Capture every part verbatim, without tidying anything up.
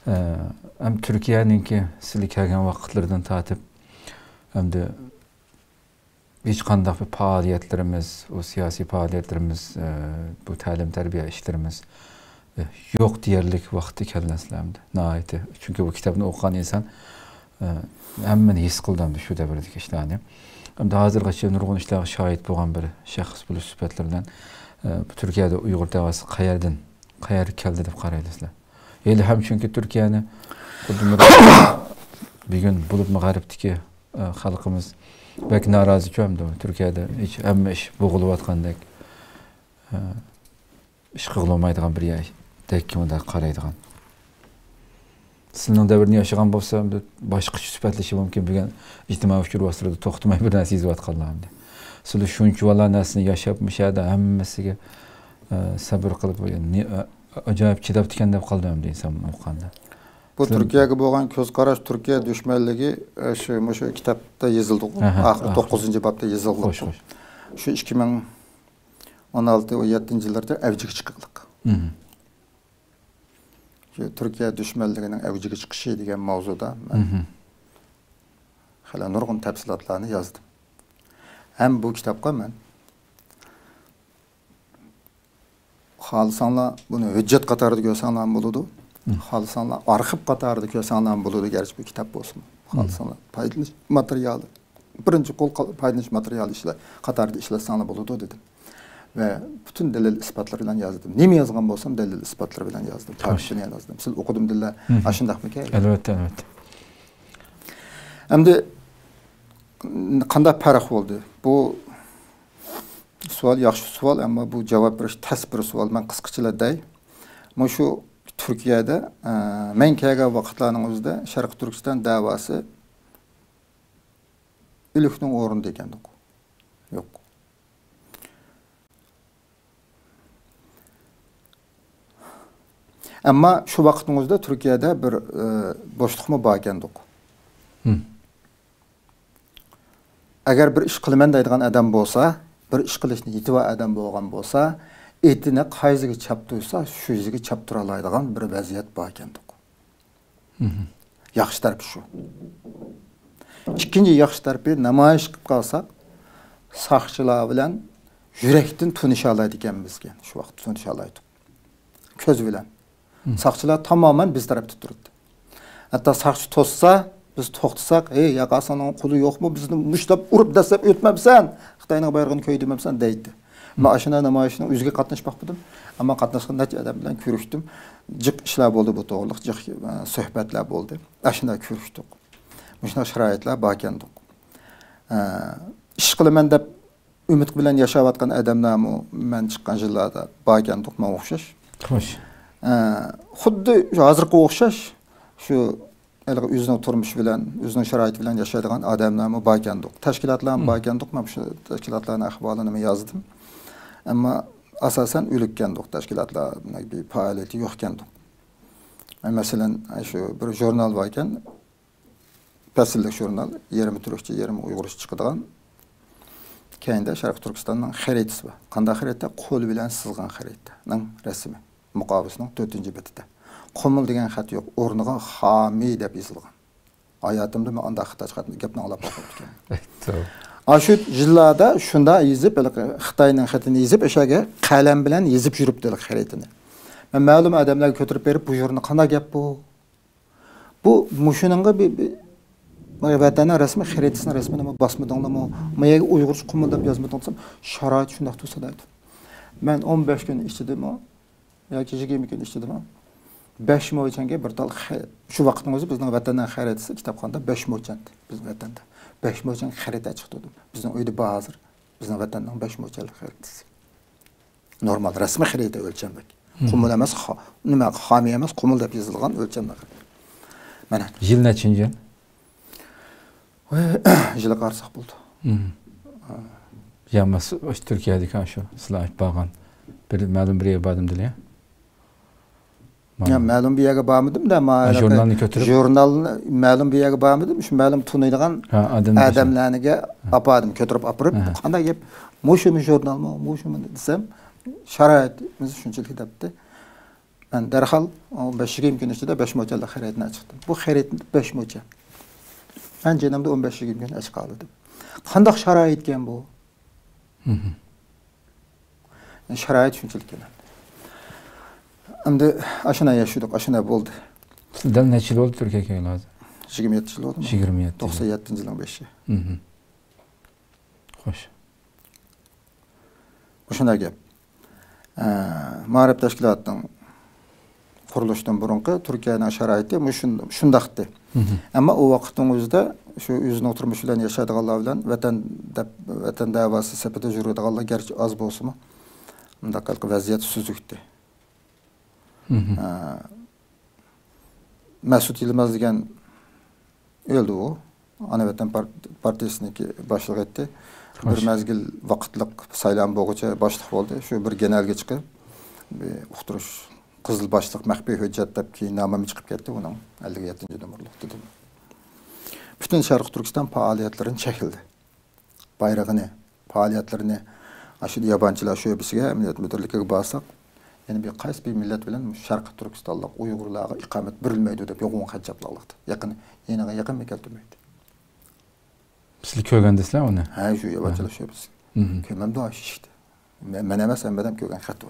ئە، ھەم تۈركىيەنىڭكى سىلى كەلگەن ۋاقىتلىرىدىن تارتىپ، ئەمدى ھېچقانداق بىر پائالىيەتلىرىمىز، ئۇ سىياسىي پائالىيەتلىرىمىز، ئە، بۇ تەلىم-تەربىيە ئىشلىرىمىز، ئە، يوق دېيەرلىك ۋاقىتتا كەلگەنسىلەر ئەمدى. ناھايىتى. چۈنكى بۇ كىتابنى ئوقۇغان ئىنسان، ئە، ھەممىنى ھېس قىلدى ئەمدى شۇ دەۋردىكى ئىشلارنى. ئەمدى ھازىرغىچە نۇرغۇن ئىشلارغا شاھىت بولغان بىر شەخس بولۇش سۈپەتلىرى بىلەن، ئە، بۇ تۈركىيەدە ئۇيغۇر دەۋاسى قەيەردىن، قەيەرگە كەلدى دەپ قارايلى سىلەر؟ ھېلى ھەم چۈنكى تۈركىيەنى خۇددى بۈگۈن بولۇپمۇ غەربتىكى، ئە، خەلقىمىز بەك نارازىچۇ ئەمدى تۈركىيەدە ھېچ ھەممە ئىش بوغۇلۇۋاتقاندەك، ئە، ئىش قىلغىلى بولمايدىغان بىر يەردەك مۇنداق قارايدىغان. سىلىنىڭ دەۋرىنى ياشىغان بولسا، بىر باشقىچە سۈپەتلىشى مۇمكىن. بۈگۈن ئىجتىمائىي ئۇچۇر ۋاسىتىلىرىدا توختىماي بىر نەرسە يېزىۋاتقانلار ئەمدى. سىلى شۇنچىۋالا نەرسىنى ياشاپ، مۇشۇ يەردە ھەممىسىگە، ئە، سەبرى قىلىپ، نى-، ئە، ئاجايىپ چىداپتىكەن دەپ قالدى ئەمدى ئىنسان ئوقۇغاندا. بۇ سىلەر تۈركىيەگە بولغان كۆز قاراش، تۈركىيە دۈشمەنلىكى، ئە، شۇ، مۇشۇ كىتابتا يېزىلدىغۇ. ئەھە، ئاخىرى ئاخىرى. توققۇزىنچى بابتا يېزىلغان. خوش، خوش. شۇ ئىككى مىڭ ئون ئالتە، ئون يەتتىنچى يىللاردا ئەۋجىگە چىققانلىق. مم. شۇ تۈركىيە دۈشمەنلىكىنىڭ ئەۋجىگە چىقىشى دېگەن ماۋزۇدا مەن مم. خېلى نۇرغۇن تەپسىلاتلارنى يازدىم. ھەم بۇ كىتابقا مەن، خالىساڭلار بۇنى ھۆججەت قاتارىدا كۆرسەڭلارمۇ بولىدۇ، مم. خالىساڭلار ئارخىپ قاتارىدا كۆرسەڭلارمۇ بولىدۇ، گەرچە بۇ كىتاب بولسىمۇ. مم. خالىساڭلار پايدىلىنىش ماتېرىيالى، بىرىنچى قول قال-، پايدىلىنىش ماتېرىيالى ئىشلە-، قاتارىدا ئىشلەتسەڭلار بولىدۇ دېدىم. ۋە پۈتۈن دەلىل ئىسپاتلىرى بىلەن يازدىم. نېمە يازغان بولسام، دەلىل ئىسپاتلىرى بىلەن يازدىم. خوش. تارىخچىنى يازدىم. سىز ئوقۇدۇم دېدىلە، مم. ئاشۇنداقمىكەن؟ ئەلۋەتتە، ئەلۋەتتە. ئەمدى قانداق پەرق بولدى؟ بۇ سوئال ياخشى سوئال، ئەمما بۇ جاۋاب بېرىش تەس بىر سوئال. مەن قىسقىچىلا دەي. مۇشۇ تۈركىيەدە، ئە، مەن كەلگەن ۋاقىتلارنىڭ ئۆزىدە شەرقىي تۈركىستان دەۋاسى ئۆلۈكنىڭ ئورنىدا ئىكەندۇق. يوق. ئەمما شۇ ۋاقىتنىڭ ئۆزىدە تۈركىيەدە بىر، ئە، بوشلۇقمۇ بار ئىكەندۇق. مم. ئەگەر بىر ئىش قىلىمەن دەيدىغان ئادەم بولسا، بىر ئىش قىلىشنى يېتىۋار ئادەم بولغان بولسا، ئېتىنى قايسىغا چاپتۇرسا، شۇ يېزىگە چاپتۇرالايدىغان بىر ۋەزىيەت بار ئىكەندۇق. مم. ياخشى تەرىپى شۇ. ئىككىنچى ياخشى تەرىپى، نامايىش قىلىپ قالساق، ساقچىلار بىلەن يۈرەكتىن تونۇشالايدىكەنمىزكەن، شۇ ۋاقىتتا تونۇشالايدۇق. كۆز بىلەن. مم. ساقچىلار تامامەن بىز تەرەپتە تۇرىدۇ. ھەتتا ساقچى توسسا، بىز توختىساق، «ھەي، ياقا سانىڭ قولى يوقمۇ؟ بىزنى مۇشتلاپ ئۇرۇپ دەسسەپ ئۆتمەمسەن؟ خىتاينىڭ بايرىغىنى كۆيدۈرمەمسەن؟» دەيتتى. مەن ئاشۇنداق نامايىشنىڭ ئۆزىگە قاتنىشىپ باقمىدىم. ئەمما قاتناشقان نەچچە ئادەم بىلەن كۆرۈشتۈم. جىق ئىشلار بولدى بۇ توغرىلىق، جىق، ئە، سۆھبەتلەر بولدى. ئاشۇنداق كۆرۈشتۇق. مۇشۇنداق شارائىتلار باركەندۇق. ئە، ئىش قىلىمەن دەپ ئۈمىد بىلەن ياشاۋاتقان ئادەملەرمۇ مەن چىققان يىللاردا باركەندۇق، ماڭا ئوخشاش. خوش. ئە، خۇددى شۇ ھازىرقىغا ئوخشاش، شۇ ھېلىقى ئۆزىنىڭ تۇرمۇشى بىلەن، ئۆزىنىڭ شارائىتى بىلەن ياشايدىغان ئادەملەرمۇ باركەندۇق. تەشكىلاتلارمۇ مم. باركەندۇق. مەن شۇ تەشكىلاتلارنىڭ ئەھۋالىنىمۇ يازدىم. ئەمما ئاساسەن ئۆلۈككەندۇق. تەشكىلاتلار بىر پائالىيىتى يوقكەندۇق. مەسىلەن، شۇ بىر ژۇرنال باركەن، پەسىللىك ژۇرنال، يېرىمى تۈركچە، يېرىمى ئۇيغۇرچە چىقىدىغان. كەينىدە شەرقىي تۈركىستاننىڭ خەرىتىسى بار. قانداق خەرىتە؟ قول بىلەن سىزغان خەرىتىنىڭ رەسىمى. مۇقاۋىسىنىڭ تۆتىنچى بېتىدە. قۇمۇل دېگەن خەت يوق. ئورنىغا خامى دەپ يېزىلغان. ھاياتىمدا مەن ئانداق خىتايچە خەتنى، گەپنى ئاڭلاپ باقماپتىكەن. توغرا. ئاشۇ يىللاردا شۇنداق يېزىپ، ھېلىقى خىتاينىڭ خېتىنى يېزىپ، ئەشەگە قەلەم بىلەن يېزىپ يۈرۈپتۇ ھېلىقى خەرىتىنى. مەن مەلۇم ئادەملەرگە كۆتۈرۈپ بېرىپ، «بۇ يەرنى قانداق گەپ بۇ؟ بۇ مۇشۇنىڭغا بىر، بىر، ۋەتەننىڭ رەسمىي خەرىتىسىنىڭ رەسىمىنى باسمىدىڭلارمۇ؟ ما يەرگە ئۇيغۇرچە قۇمۇل دەپ يازمىدىڭ» دېسەم، «شارائىت شۇنداق تۇرسا» دەيدۇ. مەن ئون بەش كۈن ئىچىدىمۇ ياكى يىگىرمە كۈن ئىچىدىمۇ بەش موچەنگە بىر تال خە-، شۇ ۋاقىتنىڭ ئۆزى بىزنىڭ ۋەتەننىڭ خەرىتىسى كىتابخانىدا بەش موچەن، بىزنىڭ ۋەتەندە. بەش موچەن خەرىتە چىقتۇردۇم. بىزنىڭ ئۆيدە بار ھازىر. بىزنىڭ ۋەتەننىڭ بەش موچەنلىك خەرىتىسى. نورمال، رەسمىي خەرىتە ئۆلچەملىك. مم. قۇمۇل ئەمەس، خا-، نېمە، خامىي ئەمەس، قۇمۇل دەپ يېزىلغان ئۆلچەملىك خەرىتە. مانا. يىل نەچچىنچى يىل؟ يىلىغا قارىساق بولىدۇ. مم. يا، مەس-، ئاشۇ تۈركىيەدىكى ئاشۇ سىلەر ئېيتىپ بارغان بىر مەلۇم بىر يەرگە باردىم دېدى يا. يا، مەلۇم بىر يەرگە بارمىدىم-دە، ما-، ھە، ھېلىقى ژۇرنالنى كۆتۈرۈپ؟ ژۇرنال مەلۇم بىر يەرگە بارمىدىم، شۇ مەلۇم تونۇيدىغان ھە، ئادەم ئادەملەرگە ھە. ئاپاردىم، كۆتۈرۈپ ئاپىرىپ، ھە. «قانداق گەپ؟ مۇشۇمۇ ژۇرنالمۇ، مۇشۇمۇ؟» دېسەم، «شارائىتىمىز شۇنچىلىك» دەپتۇ. مەن دەرھال ئون بەش يىگىرمە كۈن ئىچىدە بەش موچەنلىك خەرىتىنى ئېچىقتىم. بۇ خەرىت بەش موچەن. مەن جېنىمدا ئون بەش يىگىرمە كۈن ئېچىقالىدىم. قانداق شارائىتكەن بۇ؟ شارائىت شۇنچىلىك ئىكەن. ئەمدى ئاشۇنداق ياشىدۇق، ئاشۇنداق بولدى. سىز دەل نەچچە يىل بولدى تۈركىيەگە كەلگىلى ھازىر؟ يىگىرمە يەتتە يىل بولدىمۇ؟ يىگىرمە يەتتە يىل. توقسان يەتتىنچى يىلنىڭ بەشى. خوش. مۇشۇنداق گەپ. ئە، مائارىپ تەشكىلاتىنىڭ قۇرۇلۇشىدىن بۇرۇنقى تۈركىيەنىڭ شارائىتى مۇشۇن-، شۇنداقتى. ئەمما ئۇ ۋاقىتنىڭ ئۆزىدە شۇ ئۆزىنىڭ تۇرمۇشى بىلەن ياشايدىغانلار بىلەن ۋەتەن دەپ، ۋەتەن دەۋاسى سېپىدە يۈرىدىغانلار گەرچە ئاز بولسىمۇ، مۇنداق ۋەزىيەت سۈزۈكتى. ئە، مەسۇت يىلماز دېگەن ئۆلدى ئۇ. ئانا ۋەتەن پارت-، پارتىيىسىنىڭكى باشلىقى ئىدى. بىر مەزگىل ۋاقىتلىق سايلام بولغۇچە باشلىق بولدى. شۇ بىر گېنەلگە چىقىپ، بىر ئۇقتۇرۇش، قىزىل باشلىق مەخپىي ھۆججەت دەپ كېيىن نامىمۇ چىقىپ كەتتى ئۇنىڭ ئەللىك يەتتىنچى نومۇرلۇق دېدىم. پۈتۈن شەرقىي تۈركىستان پائالىيەتلىرىنى چەكلىدى. بايرىقىنى، پائالىيەتلىرىنى ئاشۇ يابانچىلار شۆبىسىگە، ئەمەلىيەت مۇدىرلىكىگە بارساق، يەنە بىر قايسى بىر مىللەت بىلەن مۇشۇ شەرقىي تۈركىستانلىق ئۇيغۇرلارغا ئىقامەت بېرىلمەيدۇ دەپ يوغان خەت جاپلاقلىقتا. يېقىن، يېنىغا يېقىنمۇ كەلتۈرمەيدۇ. سىلەر كۆرگەندىسىلەر ئۇنى؟ ھە، شۇ يابانچىلار شۆبىسى. كۆرمەمدۇ ئاشۇ ئىشىكتە. مەن، مەن ئەمەس، ھەممەدەم كۆرگەن خەت بۇ.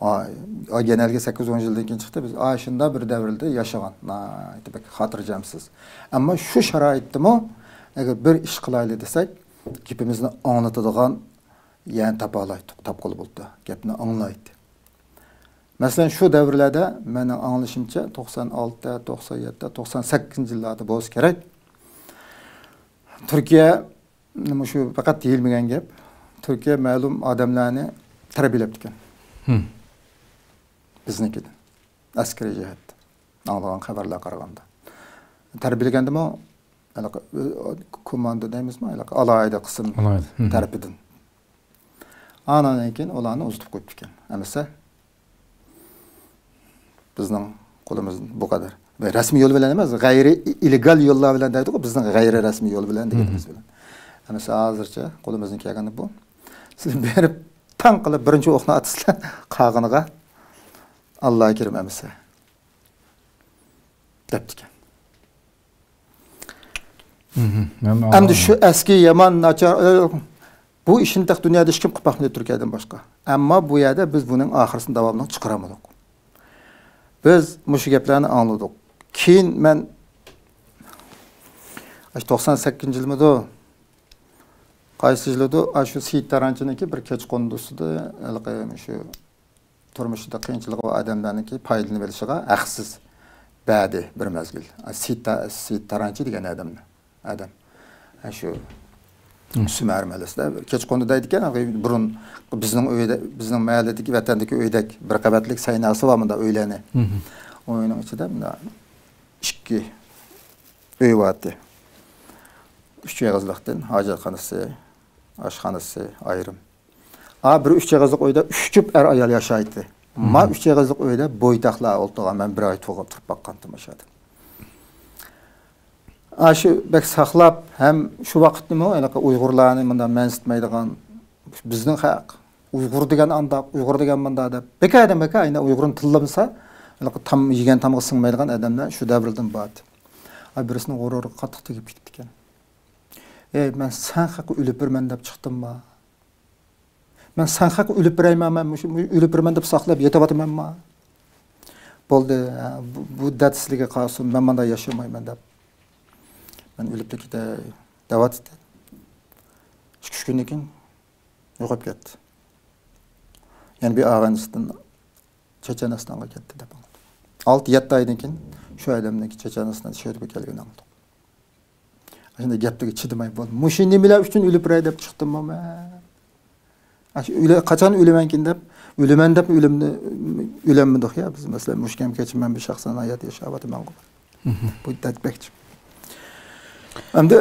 ئا، ئا، گېنەلگە سەككىز ئون يىلدىن كېيىن چىقتى. بىز ئاشۇنداق بىر دەۋردە ياشىغان. ناھايىتى بەك خاتىرجەمسىز. ئەمما شۇ شارائىتتىمۇ ئەگەر بىر ئىش قىلايلى دېسەك، گېپىمىزنى ئاڭلىتىدىغان، يەنى تاپالايتتۇق، تاپقىلى بولدى. گەپنى ئاڭلايتتى. مەسىلەن، شۇ دەۋرلەردە مېنىڭ ئاڭلىشىمچە، توقسان ئالتە، توقسان يەتتە، توقسان سەككىزىنچى يىللاردا بولسا كېرەك، تۈركىيە مۇشۇ پەقەت دېيىلمىگەن گەپ. تۈركىيە مەلۇم ئادەملەرنى تەربىيەلەپتىكەن. بىزنىڭكىدىن. ئەسكىرىي جەھەتتە. ئاڭلىغان خەۋەرلەرگە قارىغاندا. تەربىيەلىگەندىمۇ، ھېلىقى، ئۆ-، كوماندا دەيمىزمۇ؟ ھېلىقى ئالاھىدە قىسىم تەرىپىدىن. ئانان كېيىن ئۇلارنى ئۇزىتىپ قويۇپتىكەن. ئەمىسە، بىزنىڭ قولىمىز بۇ قەدەر. ۋە رەسمىي يول بىلەن ئەمەس، غەيرىي ئىللېگال يوللار بىلەن دەيدىغۇ، بىزنىڭ غەيرىي رەسمىي يول بىلەن دېگىنىمىز بىلەن. ئەمىسە ھازىرچە قولىمىزدىن كەلگىنى بۇ. سىز بېرىپ تاڭ قىلىپ بىرىنچى ئوقنى ئاتىسىلەر قاغىنىغا. ئاللا كېرىم ئەمىسە. دەپتىكەن. ئەمدى شۇ ئەسكى يامان ناچار، ئۆ، بۇ ئىشنى تېخى دۇنيادا ھېچكىم قىلىپ باقمىدى تۈركىيەدىن باشقا. ئەمما بۇ يەردە بىز بۇنىڭ ئاخىرسىنى داۋاملىق چىقىرالمىدۇق. بىز مۇشۇ گەپلەرنى ئاڭلىدۇق. كېيىن مەن ئاشۇ توقسان سەككىزىنچى يىلمىدۇ؟ قايسى يىلىدۇ؟ ئاشۇ سېيىت تارانچىنىڭكى بىر كەچقۇندىسىدا ھېلىقى شۇ تۇرمۇشىدا قىيىنچىلىقى بار ئادەملەرنىڭكى پايدىلىنىۋېلىشىغا ھەقسىز بەردى بىر مەزگىل. سېيىت تا-، سېيىت تارانچى دېگەن ئادەمنى، ئادەم. ئە، شۇ سۈمەر مەھەللىسىدە كەچقۇندى دەيدىكەن، بۇرۇن بىزنىڭ ئۆيدە، بىزنىڭ مەھەللىدىكى، ۋەتەندىكى ئۆيدەك بىر قەۋەتلىك سەيناسى بار مۇنداق ئۆيلەرنى. ئۇنىڭ ئىچىدە مۇنداق ئىككى ئۆي بارتى. ئۈچ ئېغىزلىقتىن ھاجەتخانىسى، ئاشخانىسى ئايرىم. ئا، بىر ئۈچ ئېغىزلىق ئۆيدە ئۈچ جۈپ ئەر-ئايال ياشايتتى. ما ئۈچ ئېغىزلىق ئۆيدە بويتاقلار ئولتۇرغان. مەن بىر ئاي تۇرغان، تۇرۇپ باققانتىم ئاشۇ يەردە. ئاشۇ بەك ساقلاپ، ھەم شۇ ۋاقىتنىمۇ ھېلىقى ئۇيغۇرلارنى مۇنداق مەنسىتمەيدىغان، بىزنىڭ خەق، ئۇيغۇر دېگەن ئانداق، ئۇيغۇر دېگەن مۇنداق دەپ، بىكاردىن بىكار ئاينا ئۇيغۇرنى تىللىمىسا، ھېلىقى تام يېگەن تامغا سىڭمەيدىغان ئادەملەر شۇ دەۋردىن بارتى. ئاي، بىرسىنىڭ غۇرۇرىغا قاتتىق تېگىپ كېتىپتىكەن. ئەي، مەن سەن خەققە ئۆلۈپ بېرىمەن دەپ چىقتىمما؟ مەن سەن خەققە ئۆلۈپ بېرەيمەن، مەن مۇشۇ، مۇشۇ ئۆلۈپ بېرىمەن دەپ ساقلاپ يېتىۋاتىمەنما؟ بولدى، بۇ، بۇ دەرد سىلىگە قالسۇن، مەن ماندا ياشىمايمەن دەپ. مەن ئۆلۈپلا كېتەي دەۋاتىتتى. ئىككى، ئۈچ كۈندىن كېيىن يوقاپ كەتتى. يەنە بىر ئاغىنىسىدىن چېچەنىستانغا كەتتى دەپ ئاڭلىدىم. ئالتە، يەتتە ئايدىن كېيىن شۇ ئادەمنىڭكى چېچەنىستان شۆدىگە كەلگىنىنى ئاڭلىدىم. ئاشۇنداق گەپلىرىگە چىدىماي بولدۇم. مۇشۇ نېمىلەر ئۈچۈن ئۆلۈپ بېرەي دەپ چىقتىممۇ مەن؟ ئاشۇ ئۆلە-، قاچان ئۆلىمەنكىن دەپ، ئۆلىمەن دەپ ئۆلۈمنى، ئۆلەلمىدۇق يا بىز. مەسىلەن، مۇشۇ كەمگىچە مەن بىر شەخسەن ھايات ياشاۋاتىمەنغۇ. بۇ دەتبەكچى. ئەمدى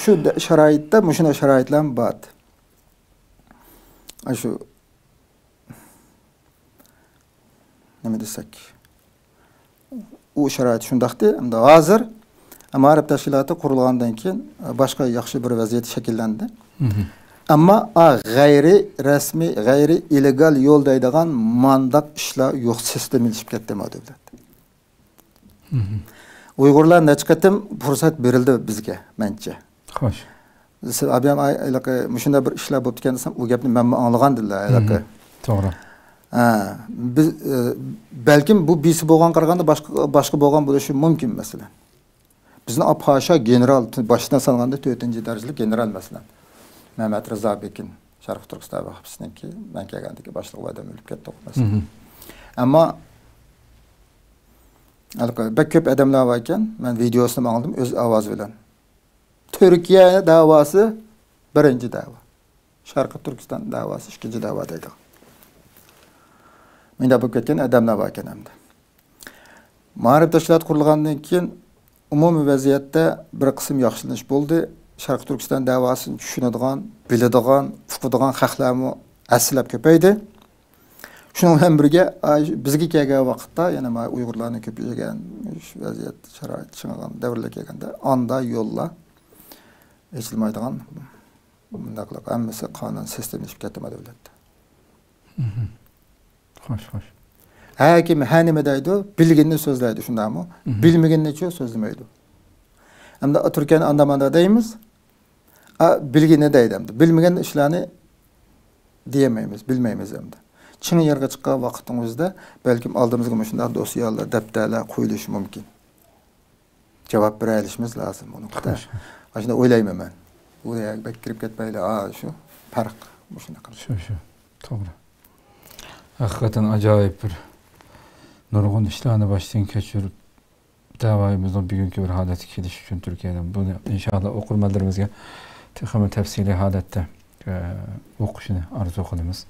شۇ دە-، شارائىتتا، مۇشۇنداق شارائىتلارمۇ بار. ئاشۇ نېمە دېسەك، ئۇ شارائىت شۇنداقتى. ئەمدى ھازىر مائارىپ تەشكىلاتى قۇرۇلغاندىن كېيىن باشقا ياخشى بىر ۋەزىيەت شەكىللەندى. ئەمما ئا غەيرىي رەسمىي، غەيرىي ئىللېگال يول دەيدىغان مانداق ئىشلار يوق، سىستېمىلىشىپ كەتتى ما دۆلەت. ئۇيغۇرلار نەچچە قېتىم پۇرسەت بېرىلدى بىزگە، مەنچە. خوش. سىز ئابىيام ئاي ھېلىقى مۇشۇنداق بىر ئىشلار بوپتىكەن دېسەم، ئۇ گەپنى مەنمۇ ئاڭلىغان دېدىلە ھېلىقى. توغرا. ھە، بىز ئە، بەلكىم بۇ بىسى بولغان قارىغاندا باشقا باشقا بولغان بولۇشى مۇمكىن مەسىلەن. بىزنىڭ پاشا گېنېرال، باشتىن سالغاندا تۆتىنچى دەرىجىلىك گېنېرال مەسىلەن. مەمەت رىزا بېكىن، شەرقىي تۈركىستان ۋەخپىسىنىڭكى، مەن كەلگەندىكى باشلىقى بۇ ئادەم ئۆلۈپ كەتتى مەسىلەن. ئەمما ھېلىقى بەك كۆپ ئادەملەر بار ئىكەن، مەن ۋىدېئوسىنىمۇ ئاڭلىدىم ئۆز ئاۋازى بىلەن. تۈركىيە دەۋاسى بىرىنچى دەۋا. شەرقىي تۈركىستان دەۋاسى ئىككىنچى دەۋا دەيدۇ. مۇنداق بولۇپ كەتكەن ئادەملەر بار ئىكەن ئەمدى. مائارىپ تەشكىلاتى قۇرۇلغاندىن كېيىن ئومۇمىي ۋەزىيەتتە بىر قىسىم ياخشىلىنىش بولدى. شەرقىي تۈركىستان دەۋاسىنى چۈشىنىدىغان، بىلىدىغان، ئۇقىدىغان خەقلەرمۇ ھەسسىلەپ كۆپەيدى. شۇنىڭ بىلەن بىرگە، ئاي، بىزگە كەلگەن ۋاقىتتا يەنە مانا ئۇيغۇرلارنى كۆپىيگەن، ۋەزىيەت، شارائىت چىڭىغان دەۋرلەر كەلگەندە، ئاندا يوللار ئېچىلمايدىغان، بۇنداقلىق ھەممىسى قانۇن سىستېمىلىشىپ كەتتى ما دۆلەتتە. خوش، خوش. ھەر كىم ھەر نېمە دەيدۇ، بىلگىنىنى سۆزلەيدۇ، شۇنداقمۇ؟ بىلمىگىنىنىچۇ سۆزلىمەيدۇ. ئەمدى تۈركىيەنى ئاندا ماندا دەيمىز. ئا، بىلگىنى دەيدۇ ئەمدى. بىلمىگەن ئىشلارنى دېيەلمەيمىز، بىلمەيمىز ئەمدى. چىڭ يەرگە چىققان ۋاقىتنىڭ ئۆزىدە بەلكىم ئالدىمىزغا مۇشۇنداق دوسيېلار، دەپتەرلەر قويۇلۇشى مۇمكىن. جاۋاب بېرەلىشىمىز لازىم ئۇنىڭغا. ئاشۇنداق ئويلايمەن مەن. ئۇ يەرگە بەك كىرىپ كەتمەيلى، ئا، شۇ پەرق مۇشۇنداق. شۇ، شۇ. توغرا. ھەقىقەتەن ئاجايىپ بىر نۇرغۇن ئىشلارنى باشتىن كەچۈرۈپ، دەۋايىمىزنىڭ بۈگۈنكى بىر ھالەتكە كېلىشى ئۈچۈن تۈركىيەدىن بۇنى ئىنشائاللا ئوقۇرمەنلىرىمىزگە تېخىمۇ تەپسىلىي ھالەتتە ئە، ئوقۇشىنى ئارزۇ قىلىمىز.